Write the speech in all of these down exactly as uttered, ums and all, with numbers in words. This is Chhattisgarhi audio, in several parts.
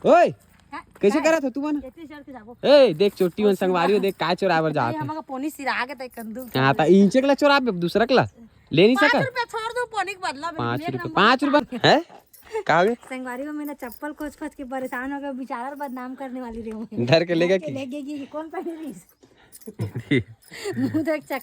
ओए, हाँ, कैसे करत हो तुमन? ए, देख चोट्टी मन संगवारी हो, देख काय चोराए बर जात हे। हमका पोनी सिरा के तै कंदू। हाँ, त इंचे के ला चोराबे, दूसरा के ला ले नहीं सका। पाँच रुपया छोड़ दो, पोनी के बदला में पाँच रुपया, पाँच रुपया है? का हो गया? संगवारी हो, मैं ना चप्पल खोज खोज के परेशान हो गया, बेचारा बदनाम करने वाली रही हूँ। धर के लेगा कि? ले गई कि कौन पहने रही? मुंह देख चक।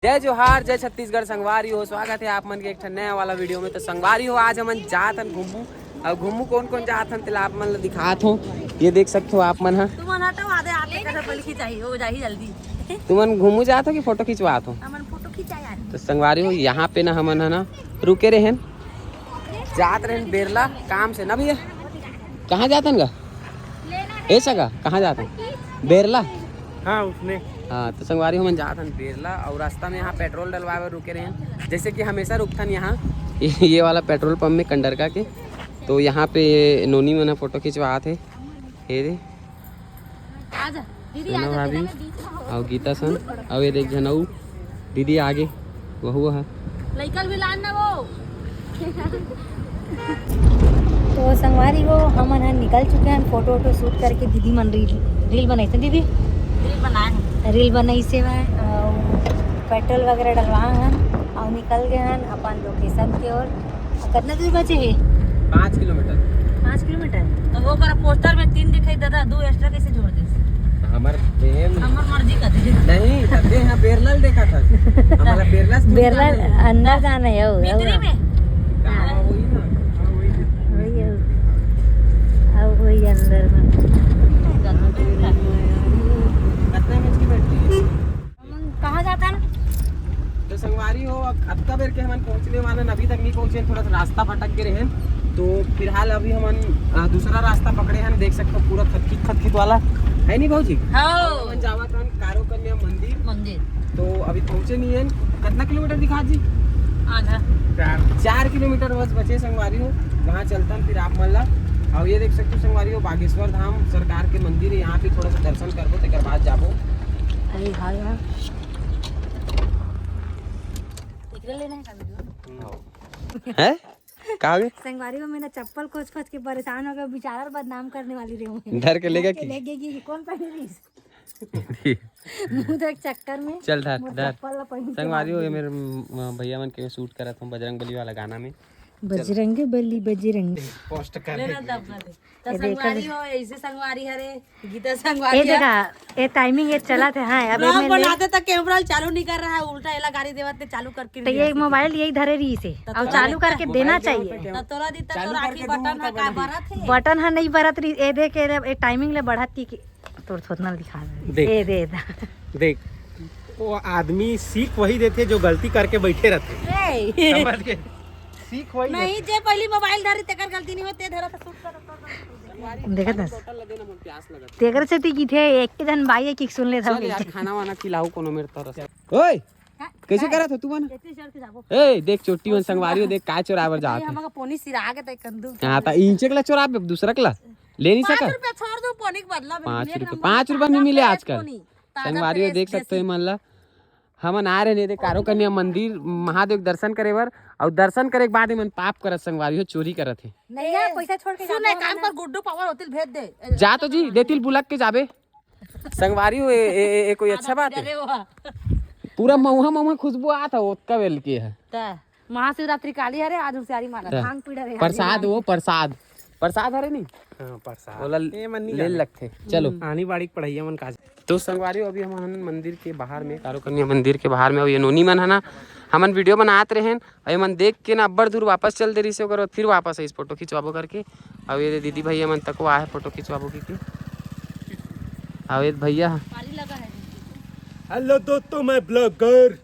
जय जोहार, जय छत्तीसगढ़। संगवारी हो, स्वागत है आप मन के एक ठन नया वाला वीडियो में। तो संगवारी हो, आज हमन जात हन घूमू। अब घूमू कौन कौन जात हन, तेला आप मन ला दिखात हो। ये देख सकते हो आप मन हा। तुमन हटो, आधे आते कथा पहले खिंचाई, वो जाही जल्दी। तुमन घूमू जात हो कि फोटो खिंचवात हो? हमन फोटो खिंचाए यार। तो संगवारी हो, यहाँ पे ना हमन है ना रुके रहे हन, जात रहे हन बेरला काम से ना भैया। कहाँ जात हन गा? ए सगा, कहाँ जात हन? बेरला। हाँ, उसने। हाँ, तो संगवारी हमन जात हन बेरला और रास्ता में यहाँ पेट्रोल डलवाए बर रुके रहे हन। जैसे कि हमेशा रुकथन यहाँ ये, ये वाला पेट्रोल पंप में कंडरका के। तो यहाँ पे नोनी मन ह फोटो खिंचवात हे। ये दे। आजा, दीदी, सोना आजा, भाभी तेरा मैं बीच में हो। अउ गीता सन, अउ ये देख झन अउ दीदी आगे, वहू ह। लइका भी लान ना वो। तो संगवारी हो, हमन ह निकल चुके हैं, फोटो वोटो शूट करके दीदी मन रील, रील बनाई थे दीदी। रील बनाए हैं। रील बनाई से मैं, अउ पेट्रोल वगैरह डलवा हन, अउ निकल गए हन अपन लोकेशन के ओर। कितना दूर बचे है? पाँच किलोमीटर। पाँच किलोमीटर। तो वो कर पोस्टर में तीन दिखाई देता, दो एक्स्ट्रा कैसे जोड़ दे? हमर देह में हमर मर्जी का दे। नहीं, तब दे यहाँ बेरला ल देखा था। हमारा बेरला से बेरला जाना है। अंदर जाना है, वो, भीतरी वो। में? हाँ, वही ना। हाँ, वही। वही है। अब वही अंदर में। कितना एमएच की बैटरी है? कहाँ जाता है? तो संगवारी हो, अब अतका बेर के हमन पहुँचने वाले हैं, अभी तक नहीं पहुँचे हैं, थोड़ा सा रास्ता भटक गए हैं। तो फिलहाल अभी हमन, अ, दूसरा रास्ता पकड़े हैं, देख सकते हो पूरा खतखित खतखित वाला है नहीं भौजी? हाँ। हमन जावत हन कारो कन्या मंदिर। मंदिर। तो अभी पहुँचे नहीं हैं। कितना किलोमीटर दिखा जी? आधा। चार। चार किलोमीटर बस बचे संगवारी हो, वहाँ चलतन फिर आप मन ला। और ये देख सकते हो संगवारी हो, बागेश्वर धाम सरकार के मंदिर है, यहाँ पे थोड़ा सा दर्शन करबो, तेकर बाद जाबो। अरे हाँ यार। एकरे लेना है का वीडियो? है? का हो गया? संगवारी हो, मैं ना चप्पल खोज खोज के परेशान हो गया, बेचारा बदनाम करने वाली रही हूँ। धर के लेगा कि? ले गई कि कौन पहने रही? मुंह देख चक्कर में चल धर, मोर धर। चप्पल ला पहन के संगवारी हो, भाग ये गई। मेरे, म, भैया मन के शूट करत हूँ बजरंग बली वाला गाना में। बजरंग बली, बजरंग। पोस्ट कर ले दे। ना दब कर दे। तो ये देख संगवारी कर। हो, ऐसे संगवारी हरे, गीता संगवारी ये है। देखा, ये टाइमिंग ये चला थे, हाँ, अब ब्लॉग मैं ले बनाते तक कैमरा चालू नहीं कर रहा है, उल्टा एला गाड़ी देवत ने चालू करके तो दिया ये से। मोबाइल यही धरे रही से, तो अब तोरा चालू दिखता करके है? देना मोबाइल देवत चाहिए। तो कैमरा तो तोरा दी, तो चालू तोरा करके की बटन दूंगा ना का तब बरत है? बटन हा नहीं बरत रही, ये देख, ये, ये टाइमिंग ले बढ़त की, की तोर थोतना दिखा दे। देख। ए दे दा। देख, वो आदमी सीख वही देथे जो गलती करके बैठे रहथे। ए। समझ गए? सीख वही नहीं, देथे। जे पहली मोबाइल धरी तेकर गलती नहीं होते, धरा तो शूट कर, कर, कर, कर। देखत हस? बोतल लगे ना, मोर प्यास लगत। तेकर से ती किथे एक के जन बाई एक एक सुन ले था चल यार, खाना वाना खिलाओ कोनो मेरे तरफ से। ओए, हाँ, कैसे हाँ। करत हो तू मन? इतनी शर्त जाबो। ए, देख चोट्टी मन संगवारी हो, देख काय चोराए बर जात हे। हमका पोनी सिरा के तय कंदू। हाँ, त इंचे के ला चोराबे, दूसरा के ला ले नहीं सका। पाँच रुपया छोड़ दो, पोनी के बदला में पाँच मिले रुपया, ना, पाँच रुपया में ताजा मिले fresh आजकल। पोनी, ताजा संगवारी हो, fresh देख सकते हो देसी। ये मन ला, हमन आ रहे ने दे कारो कन्या मंदिर महादेव के दर्शन करे बर, और दर्शन करे के बाद ये मन पाप करत संगवारी हो, चोरी करत हे। नहीं है, पैसा छोड़ के सुन, जाबो एक काम हमन कर, गुड्डू पावर होतिल भेज दे। जा तो जी, देतिल बुलक के जाबे। संगवारी हो, ए, ए, ए, ए, कोई अच्छा बात है? अरे वाह। पूरा मऊहा मऊहा खुशबू आत है, ओतका बेल के है। त महाशिवरात्रि काली हरे, आज होशियारी मारा, त भांग पीड़ा रे। प्रसाद, वो प्रसाद, प्रसाद हरे नहीं? हाँ, प्रसाद। ओला ए, मन नहीं ले जाने। लगथे। चलो। हम्म। आनी बाड़ी के पढ़ैया मन का। तो संगवारी हो, अभी हमन मंदिर के बाहर में, कारो कन्या मंदिर के बाहर में, अउ ये नोनी मन है ना, हमन वीडियो बनात रहे हैं, अउ ये मन देख के ना अब्बड़ दूर वापस चल दे रही से, ओकर बाद फिर वापस आइस फोटो खिंचवाबो करके। अउ ये दीदी भैया मन तको आए फोटो खिंचवाबो की, की। अउ ये भैया ह। पानी लगा है। हेलो दोस्तों, मैं ब्लॉगर।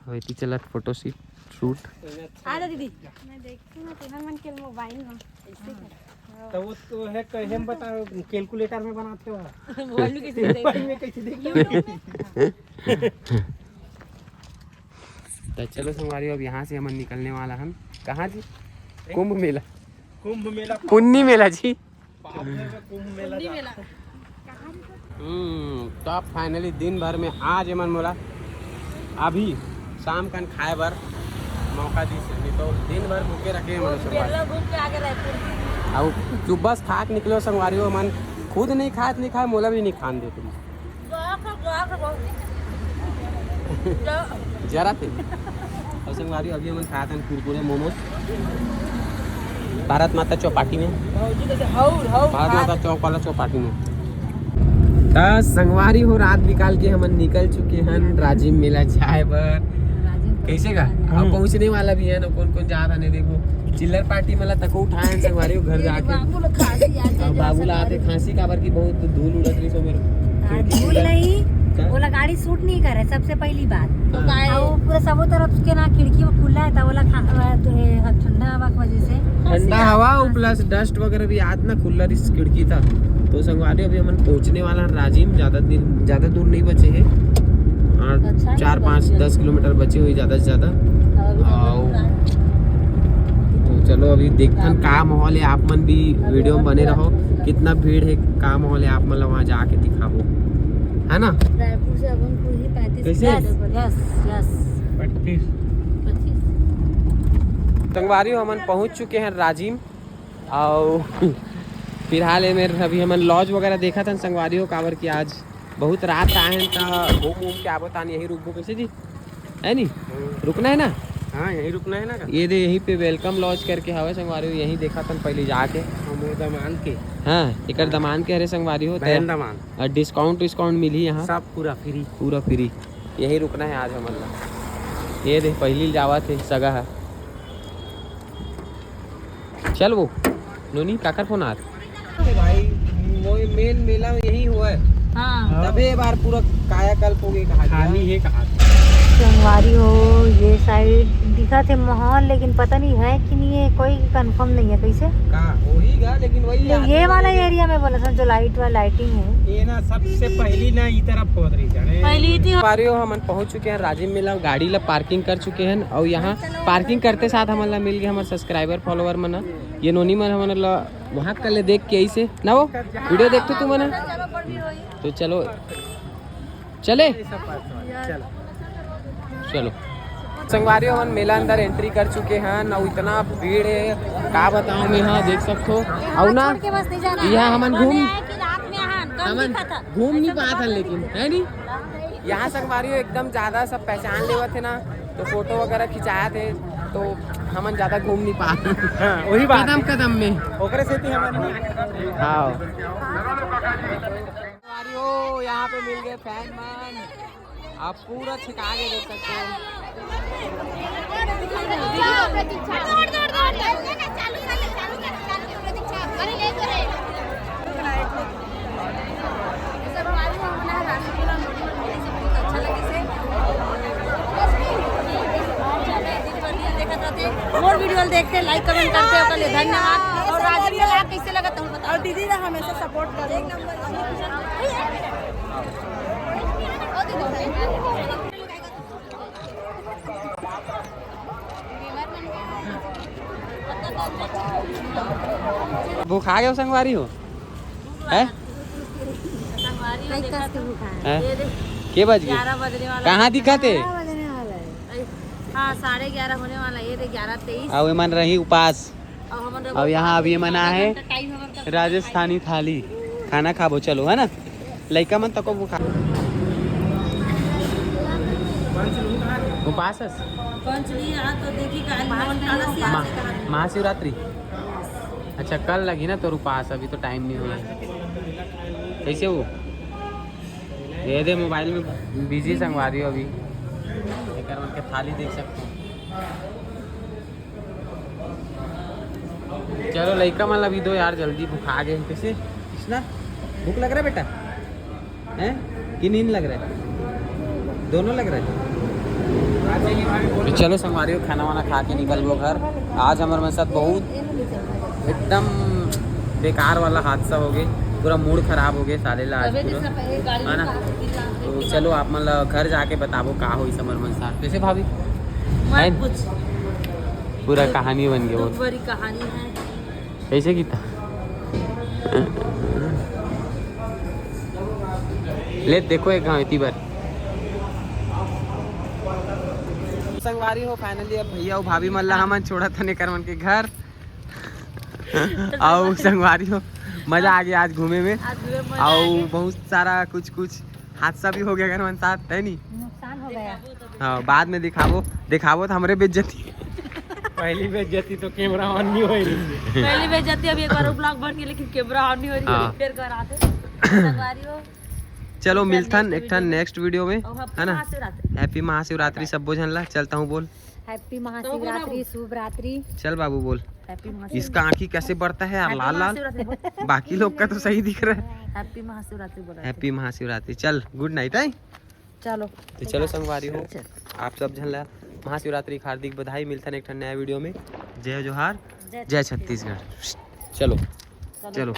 अउ एती चलत फोटो सी-, शूट। आ जा दीदी। मैं देखती हूँ तेरा मन के मोबाइल में। ऐसे कर। तो वो तो है, कहे हम बता, कैलकुलेटर में बनाते हो। मोबाइल में कैसे देख? मोबाइल में कैसे देख? YouTube में। तो चलो संगवारी, अब यहाँ से हमन निकलने वाला हन। कहाँ जी? कुंभ मेला। कुंभ मेला। पुन्नी मेला जी। पाप है, कुंभ मेला। पुन्नी मेला। हम्म, तो फाइनली दिन भर में आज एमन मोला अभी शाम कन खाए बर मौका दिस हे, नहीं तो दिन भर भूखे रखे हे मनुष्य। बेला घूम के आगे रायपुर। अब सुबह से खा के निकलो संगवारी हो, मन खुद नहीं खाए तो नहीं खाए, मोला भी नहीं खान दे तुम। जरा थे। और संगवारी अभी हमन खात हन कुरकुरे मोमोज भारत माता चौपाटी में। भारत माता चौक वाला चौपाटी में। त संगवारी हो, रात निकाल के हमन निकल चुके हन राजिम मेला जाए बर। कैसे का? अब पहुंचने वाला भी है ना, कौन कौन जात हन देखो। चिल्लर पार्टी मला तको उठाए हन संगवारी हो घर जाके। बाबू ला खांसी आ जाए, अब बाबू ला आते खांसी काबर की बहुत धूल उड़त रही सो मेरे। हाँ, धूल नहीं, का? ओला गाड़ी सूट नहीं करे, सबसे पहली बात। हाँ। और वो पूरा सबो तरफ के ना खिड़की में खुला है, तब ओला खा-, अ, तो ये ठंडा हवा की वजह से। ठंडा हवा और प्लस डस्ट वगैरह भी आत ना खुला रही खिड़की था। तो संगवारी अभी हमन पहुंचने वाला हन राजिम, ज्यादा दिन, ज्यादा दूर नहीं बचे हैं। हाँ, अच्छा, चार पाँच दस किलोमीटर बचे हुए ज्यादा से ज्यादा। तो चलो अभी देखथन का माहौल है, आप मन भी वीडियो में बने रहो। कितना भीड़ है, का माहौल है, आप मन ला वहाँ जाके दिखाबो, है ना? रायपुर से अपन पूरी पैंतीस कैसे? Yes, yes. पच्चीस। पच्चीस। संगवारी हो, हमन पहुँच चुके हैं राजिम। और फिलहाल ये मेरे अभी हमन लॉज वगैरह देखत हन संगवारी हो, काबर कि आज बहुत रात आए हैं, त घूम घूम के आबो तान, यही रुकबो। कैसे जी, है नी? हम्म। रुकना है ना? हाँ, यहीं रुकना है ना का? ये दे, यहीं पे वेलकम लॉज करके हवे संगवारी हो, यहीं देखत हन पहले जाके। हम वो दमान के। हाँ, एकर हाँ। दमान के हरे संगवारी हो, बहन त दमान। और डिस्काउंट विस्काउंट मिली यहाँ? सब पूरा फ्री। पूरा फ्री। यहीं रुकना है आज हमन ला। ये दे, पहली जावत है सगा है। चल वो, नोनी, काकर फोन आत? भाई, वो मेन मेला यही हुआ है। हाँ। तबे बार पूरा कायाकल्प हो गया, कहा खाली है, कहा। संगवारी हो, ये साइड दिखा थे माहौल, लेकिन पता नहीं है कि नहीं है, कोई कंफर्म नहीं है। कैसे? का वही गा, लेकिन वही तो आदमी ये वाला वही एरिया में बोला था, जो लाइट वाला लाइटिंग है। ये ना सबसे पहली ना ई तरफ होत रही जाने। पहली थी। संगवारी हो, हमन पहुंच चुके हैं राजिम मेला, गाड़ी ला पार्किंग कर चुके हैं और यहाँ पार्किंग करते साथ हमन ला मिल गए हमारे सब्सक्राइबर फॉलोअर मन। ये नोनी मन हमन ला वहाँ कर ले देख के ऐसे ना वो वीडियो देखते तू मन। तो चलो चले। चलो। चलो संगवारी, हमन मेला अंदर एंट्री कर चुके हैं ना, इतना भीड़ है, का बताऊँ मैं। हाँ, देख सकते हो। और ना छोड़ के बस नहीं जाना। यहाँ हमन घूम, हमन घूम नहीं पाता लेकिन, है नी? यहाँ संगवारी हो एकदम ज्यादा सब पहचान लेवत है ना, तो फोटो वगैरह खिंचाया थे, तो हमन ज्यादा घूम नहीं पाते। हाँ, वही बात कदम है। कदम में। ओकरे से थी हमन नहीं। हाँ। संगवारी हो, यहाँ पे मिल गए फैन मन। आप पूरा छिका के देख सकते हो। मोर वीडियो देख के लाइक कमेंट करते हो, ओकर लिए धन्यवाद। और राजन के लाइक कैसे लगा तुम बताओ। और दीदी ना हमेशा सपोर्ट करो। भूखा गए संगवारी हो, हैं? हैं? के बज गए? ग्यारह बजने वाला है। कहाँ दिखा थे? ग्यारह बजने वाला है। हाँ, साढ़े ग्यारह होने वाला है। ये देख, ग्यारह तेईस। अब एमन रही उपास। अब हमन अब यहाँ अभी एमन आए हैं। राजस्थानी थाली खाना खाबो, चलो, है ना? लइका मन तको भूखा। उपास हस? पंचमी, हाँ, तो देखी का आज मा-, महाशिवरात्रि। अच्छा, कल लगी ना तोर उपास, अभी तो टाइम नहीं हुआ है। कैसे हो? ये दे मोबाइल में बिजी संगवारी हो अभी। एकर मन के थाली देख सकते हो। चलो लइका मन ला भी दो यार, जल्दी भूखा गए। कैसे कृष्णा, भूख लग रहा है बेटा? हैं कि नींद लग रहा है? दोनों लग रहा है। तो चलो संगवारी हो, खाना वाना खा के निकलबो घर। आज हमारे मन साथ बहुत एकदम बेकार वाला हादसा हो गए, पूरा मूड खराब हो गए साले ला आज पूरा, है ना? तो चलो आप मन ला घर जाके बताबो का होइस हमर मन साथ। कैसे भाभी? है? कुछ पूरा कहानी बन गया वो। दुख भरी कहानी है। कैसे किया? ले देखो एक गाँव इतनी बार। संगवारी हो, finally अब भैया अउ भाभी मन ला हमन छोड़ा थन एकर मन के घर। अउ संगवारी हो, मजा आ गया आज घूमे में। आज घूमे में मजा आ अउ गया। बहुत सारा कुछ कुछ हादसा भी हो गया घर मन साथ, है नी? नुकसान हो गया। हाँ, बाद में दिखाबो, दिखाबो तो हमरे बेइज्जती। पहली बेइज्जती तो कैमरा ऑन नहीं होई। पहली बेइज्जती, अभी एक बार ब्लॉग बन गया लेकिन कैमरा ऑन नहीं हो रही हाँ। है, फिर कर आते। संगवारी हो। चलो Next मिलथन video एक ठन में। नेक्स्ट वीडियो में, और happy है ना? महाशिवरात्रि। Happy महाशिवरात्रि सबो झन ला। चलता हूँ बोल। Happy महाशिवरात्रि, शुभ रात्रि। चल बाबू बोल। Happy महाशिवरात्रि। इसका आँखी कैसे बढ़ता है यार, Happy लाल लाल। महाशिवरात्रि बोल। बाकी लोग का तो सही दिख रहा है। Happy महाशिवरात्रि बोला। Happy महाशिवरात्रि। चल गुड नाइट है। चलो। तो चलो संगवारी हो, आप सब झन ला महाशिवरात्रि की हार्दिक बधाई। मिलथन एक ठन नया वीडियो में। जय जोहार, जय छत्तीसगढ़। चलो चलो।